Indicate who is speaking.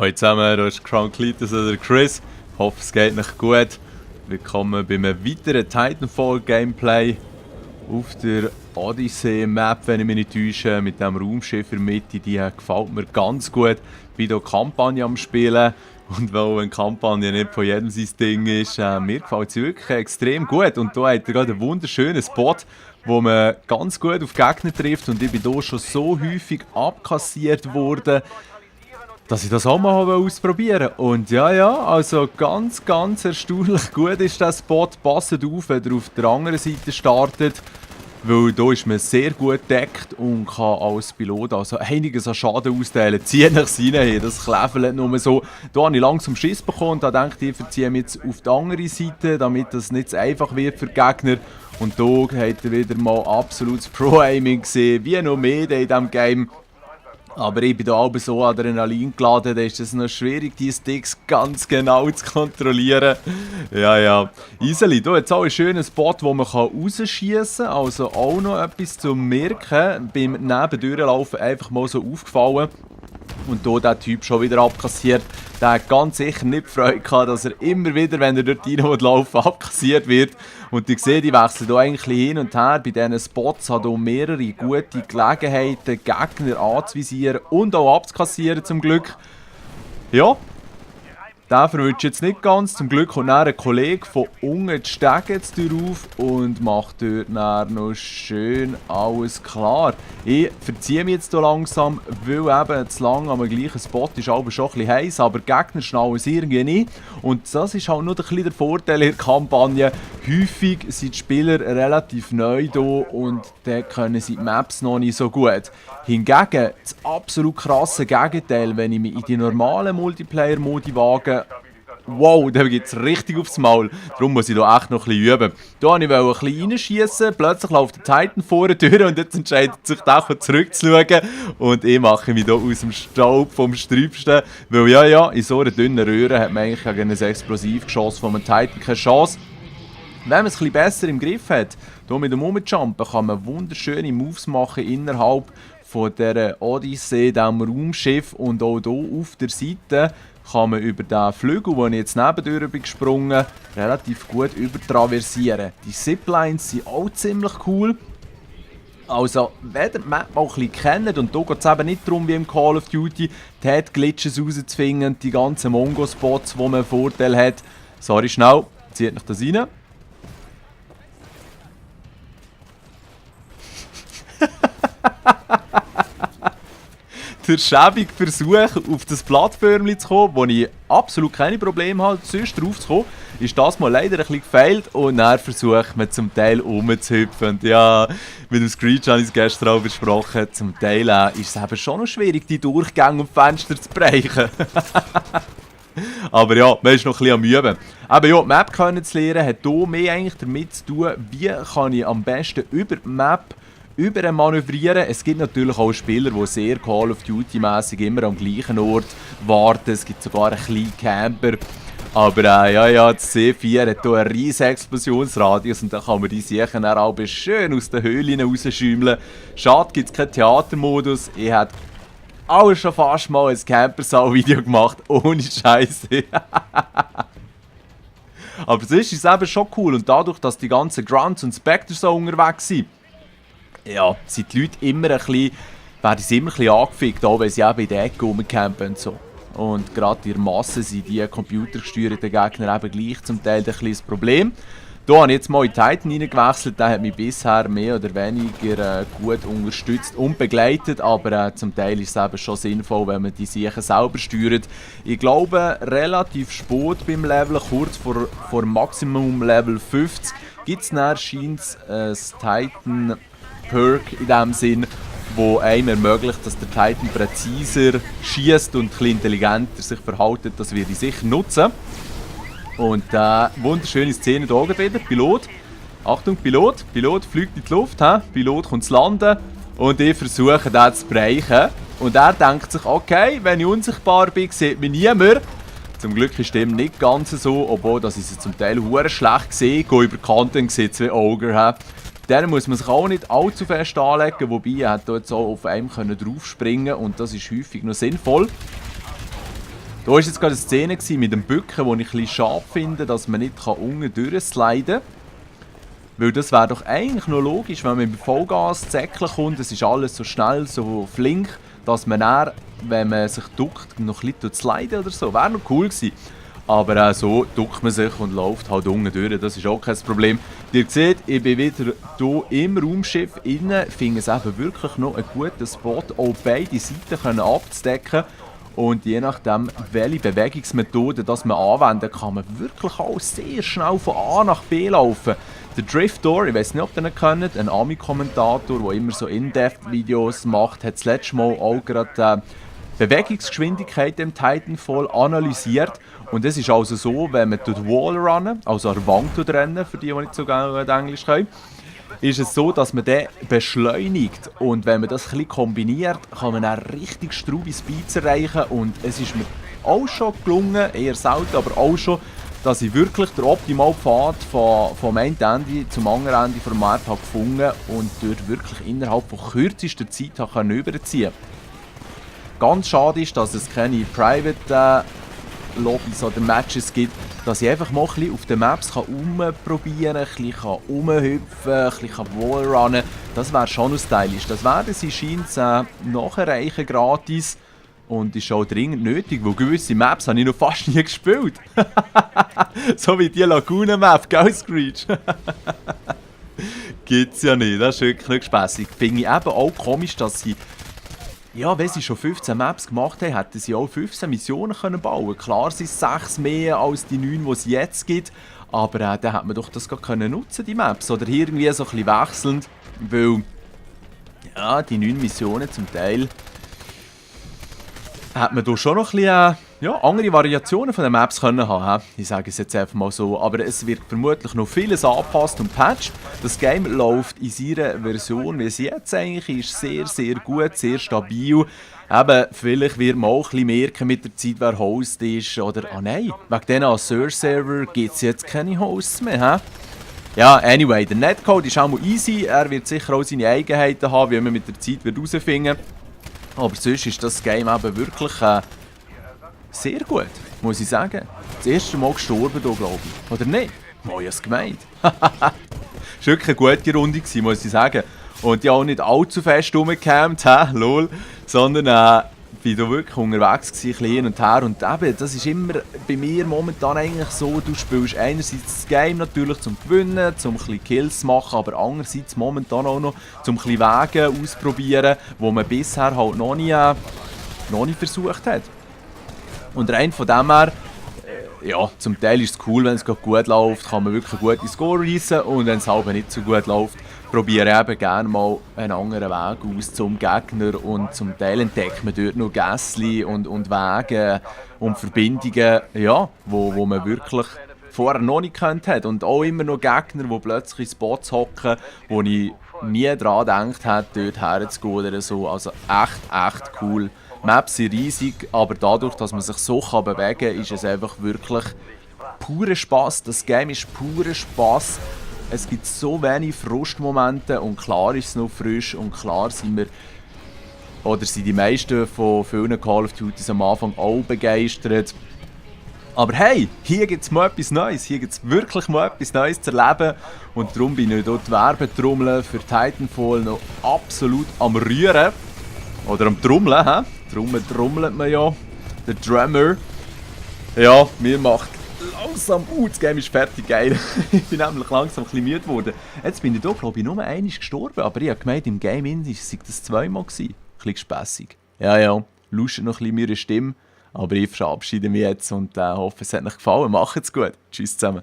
Speaker 1: Hallo zusammen, hier ist Cronklitus oder Chris. Ich hoffe, es geht euch gut. Willkommen bei einem weiteren Titanfall-Gameplay auf der Odyssey-Map, wenn ich mich nicht täusche, mit dem Raumschiff in der Mitte. Die gefällt mir ganz gut. Ich bin hier Kampagne am Spielen und weil eine Kampagne nicht von jedem sein Ding ist, mir gefällt sie wirklich extrem gut. Und hier hat er gerade einen wunderschönen Spot, wo man ganz gut auf Gegner trifft und ich bin hier schon so häufig abkassiert worden, dass ich das auch mal ausprobieren wollte. Und ja, also ganz erstaunlich gut ist der Spot. Passt auf, wenn ihr auf der anderen Seite startet, weil hier ist man sehr gut gedeckt und kann als Pilot also einiges an Schaden austeilen. Zieht euch rein, hey, das klevelt nur so. Hier habe ich langsam Schiss bekommen und da denke ich verziehe mich jetzt auf die andere Seite, damit das nicht so einfach wird für die Gegner. Und hier habt ihr wieder mal absolutes Pro-Aiming gesehen, wie noch mehr in diesem Game. Aber ich bin hier aber so Adrenalin geladen, da ist es noch schwierig, die Sticks ganz genau zu kontrollieren. Ja. Easily, hier hat es auch einen schönen Spot, wo man rausschießen kann. Also auch noch etwas zu merken. Beim Nebendurchlaufen einfach mal so aufgefallen. Und hier der Typ schon wieder abkassiert. Der hat ganz sicher nicht Freude gehabt, dass er immer wieder, wenn er dort rein laufen abkassiert wird. Und ich sehe, die wechseln hier eigentlich hin und her. Bei diesen Spots hat hier mehrere gute Gelegenheiten, Gegner anzuvisieren und auch abzukassieren zum Glück. Ja, den verwünscht jetzt nicht ganz. Zum Glück kommt dann ein Kollege von unten die Stege jetzt drauf und macht dort dann noch schön alles klar. Ich verziehe mich jetzt hier langsam, weil eben zu lang am gleichen Spot ist aber schon ein bisschen heiß, aber die Gegner schnallen es irgendwie nicht. Und das ist halt nur ein bisschen der Vorteil in der Kampagne. Häufig sind die Spieler relativ neu hier und dann können sie die Maps noch nicht so gut. Hingegen, das absolut krasse Gegenteil, wenn ich mich in die normalen Multiplayer-Modi wage, wow, da geht es richtig aufs Maul. Darum muss ich hier echt noch ein bisschen üben. Hier wollte ich ein bisschen reinschiessen, plötzlich läuft der Titan vorne durch und jetzt entscheidet sich der zurückzuschauen. Und ich mache mich hier aus dem Staub vom Sträubsten. Weil ja, in so einer dünnen Röhre hat man eigentlich gegen ein Explosivgeschoss von einem Titan keine Chance. Wenn man es ein bisschen besser im Griff hat, hier mit dem Rumjumpen, kann man wunderschöne Moves machen innerhalb von dieser Odyssey, diesem Raumschiff. Und auch hier auf der Seite kann man über den Flügel, den ich jetzt nebendurch bin gesprungen, relativ gut übertraversieren. Die Ziplines sind auch ziemlich cool. Also, wenn ihr die Map mal ein bisschen kennt, und hier geht es eben nicht darum wie im Call of Duty, die Head-Glitches rauszufinden, die ganzen Mongo-Spots, wo man einen Vorteil hat. Sorry, schnell, zieht euch das rein. Der schäbige Versuch, auf das Plattformchen zu kommen, wo ich absolut keine Probleme habe, sonst drauf zu kommen, ist das mal leider ein bisschen gefailt und dann versucht man zum Teil rumzuhüpfen. Und ja, mit dem Screech habe ich es gestern auch besprochen, zum Teil ist es eben schon noch schwierig, die Durchgänge und Fenster zu brechen. Aber ja, man ist noch ein bisschen am Üben. Aber ja, die Map kennenzulernen hat hier mehr eigentlich damit zu tun, wie kann ich am besten über die Map manövrieren. Es gibt natürlich auch Spieler, die sehr Call of Duty-mässig immer am gleichen Ort warten. Es gibt sogar einen kleinen Camper. Aber das C4 hat hier einen riesen Explosionsradius und da kann man die Sachen dann auch schön aus den Höhlen rausschäumeln. Schade, gibt es keinen Theatermodus. Ich hätte auch schon fast mal ein Campersaal-Video gemacht, ohne Scheiße. Aber sonst ist es eben schon cool und dadurch, dass die ganzen Grunts und Spectres so unterwegs sind, ja, sind die Leute immer ein bisschen, werden sie immer ein bisschen angefickt, auch wenn sie eben in der Ecke rumcampen und so. Und gerade in der Masse sind die computergesteuerten Gegner eben gleich zum Teil ein kleines Problem. Hier habe ich jetzt mal in Titan reingewechselt, der hat mich bisher mehr oder weniger gut unterstützt und begleitet, aber zum Teil ist es eben schon sinnvoll, wenn man die Sachen selber steuert. Ich glaube, relativ spät beim Level, kurz vor Maximum Level 50, gibt es dann scheint ein Titan Perk in dem Sinn, wo einem ermöglicht, dass der Titan präziser schießt und ein bisschen intelligenter sich verhält. Das werde ich sicher nutzen. Und wunderschöne Szene hier oben wieder. Pilot. Achtung, Pilot. Pilot fliegt in die Luft. Pilot kommt zu landen. Und ich versuche, den zu brechen. Und er denkt sich, okay, wenn ich unsichtbar bin, sieht mich niemand. Zum Glück ist dem nicht ganz so, obwohl dass ich sie zum Teil hure schlecht sehe. Ich gehe über die Kante und sehe zwei Augen. Dann muss man sich auch nicht allzu fest anlegen, wobei er hat jetzt auch auf einem draufspringen können und das ist häufig noch sinnvoll. Da war jetzt gerade eine Szene mit dem Bücken, wo ich ein bisschen schade finde, dass man nicht unten durchsliden kann. Weil das wäre doch eigentlich noch logisch, wenn man mit Vollgas zäckeln kommt, es ist alles so schnell, so flink, dass man dann, wenn man sich duckt, noch ein bisschen sliden oder so. Wäre noch cool gewesen. Aber so duckt man sich und läuft halt unten durch, das ist auch kein Problem. Ihr seht, ich bin wieder hier im Raumschiff innen, finde es eben wirklich noch einen guten Spot, auch beide Seiten abzudecken. Und je nachdem, welche Bewegungsmethode das man anwenden kann, man wirklich auch sehr schnell von A nach B laufen. Der Driftdoor, ich weiß nicht, ob ihr ihn kennt, ein Ami-Kommentator, der immer so In-Depth-Videos macht, hat das letzte Mal auch gerade Bewegungsgeschwindigkeit im Titanfall analysiert. Und es ist also so, wenn man durch die Wall runnen, also an der Wand rennen, für die, die nicht so gerne Englisch können, ist es so, dass man den beschleunigt. Und wenn man das ein bisschen kombiniert, kann man einen richtig strube Speeds erreichen. Und es ist mir auch schon gelungen, eher selten, aber auch schon, dass ich wirklich den optimalen Pfad vom einen Ende zum anderen Ende der Map habe gefunden und dort wirklich innerhalb von kürzester Zeit überziehen konnte. Ganz schade ist, dass es keine Private Lobbys oder Matches gibt, dass ich einfach mal ein bisschen auf den Maps rumprobieren kann, ein bisschen rumhüpfen, ein bisschen wallrunnen kann. Das wäre schon noch stylisch. Das werden sie scheint nachreichen gratis. Und ist auch dringend nötig, weil gewisse Maps habe ich noch fast nie gespielt. So wie die Laguna-Map, gell, Screech? Gibt's ja nicht, das ist wirklich nicht spässig. Finde ich eben auch komisch, dass sie, ja, wenn sie schon 15 Maps gemacht haben, hätten sie auch 15 Missionen können bauen. Klar sind es 6 mehr als die 9, die es jetzt gibt, aber dann hätte man doch das gar können nutzen, die Maps. Oder irgendwie so ein bisschen wechselnd, weil, ja, die 9 Missionen zum Teil hat man da schon noch ein bisschen, ja, andere Variationen von den Maps können haben. Ich sage es jetzt einfach mal so. Aber es wird vermutlich noch vieles angepasst und patcht. Das Game läuft in seiner Version, wie es jetzt eigentlich ist, sehr, sehr gut, sehr stabil. Eben, vielleicht wird man auch ein bisschen merken mit der Zeit, wer Host ist. Oder, nein, wegen diesen Azure-Server gibt es jetzt keine Hosts mehr. Ja, anyway, der Netcode ist auch mal easy. Er wird sicher auch seine Eigenheiten haben, wie man mit der Zeit herausfinden wird. Aber sonst ist das Game eben wirklich sehr gut, muss ich sagen. Das erste Mal gestorben hier, glaube ich. Oder nicht? Mal, ich habe es gemeint. Es war wirklich eine gute Runde, muss ich sagen. Und ich habe auch nicht allzu fest rumgecampt, lol. Sondern bin da wirklich unterwegs gewesen, ein bisschen hin und her. Und eben, das ist immer bei mir momentan eigentlich so, du spielst einerseits das Game natürlich zum Gewinnen, zum ein bisschen Kills zu machen, aber andererseits momentan auch noch zum ein bisschen Wege ausprobieren, wo man bisher halt noch nicht versucht hat. Und rein von dem her, ja, zum Teil ist es cool, wenn es gut läuft, kann man wirklich gute Score reissen, und wenn es halt nicht so gut läuft, probiere ich eben gerne mal einen anderen Weg aus zum Gegner, und zum Teil entdeckt man dort noch Gässchen und Wege und Verbindungen, ja, wo man wirklich vorher noch nicht gekannt hat. Und auch immer noch Gegner, die plötzlich in Spots hocken, wo ich nie daran gedacht hätte, dort herzugehen oder so. Also echt cool. Maps sind riesig, aber dadurch, dass man sich so bewegen kann, ist es einfach wirklich purer Spass. Das Game ist purer Spass. Es gibt so wenig Frustmomente, und klar ist es noch frisch, und klar sind wir, oder sind die meisten von vielen Call of Duties am Anfang auch begeistert. Aber hey, hier gibt es mal etwas Neues, hier gibt es wirklich mal etwas Neues zu erleben, und darum bin ich hier die Werbetrommel für Titanfall noch absolut am Rühren. Oder am Trommeln, hä? Trommelt man ja. Der Drummer. Ja, mir macht langsam... das Game ist fertig, geil. Ich bin nämlich langsam ein bisschen müde geworden. Jetzt bin ich hier, glaube ich, nur einmal gestorben. Aber ich habe gemeint, im Game war das zweimal gewesen. Ein bisschen gespässig. Ja. Lauscht noch ein bisschen meine Stimme. Aber ich verabschiede mich jetzt und hoffe, es hat euch gefallen. Macht's gut. Tschüss zusammen.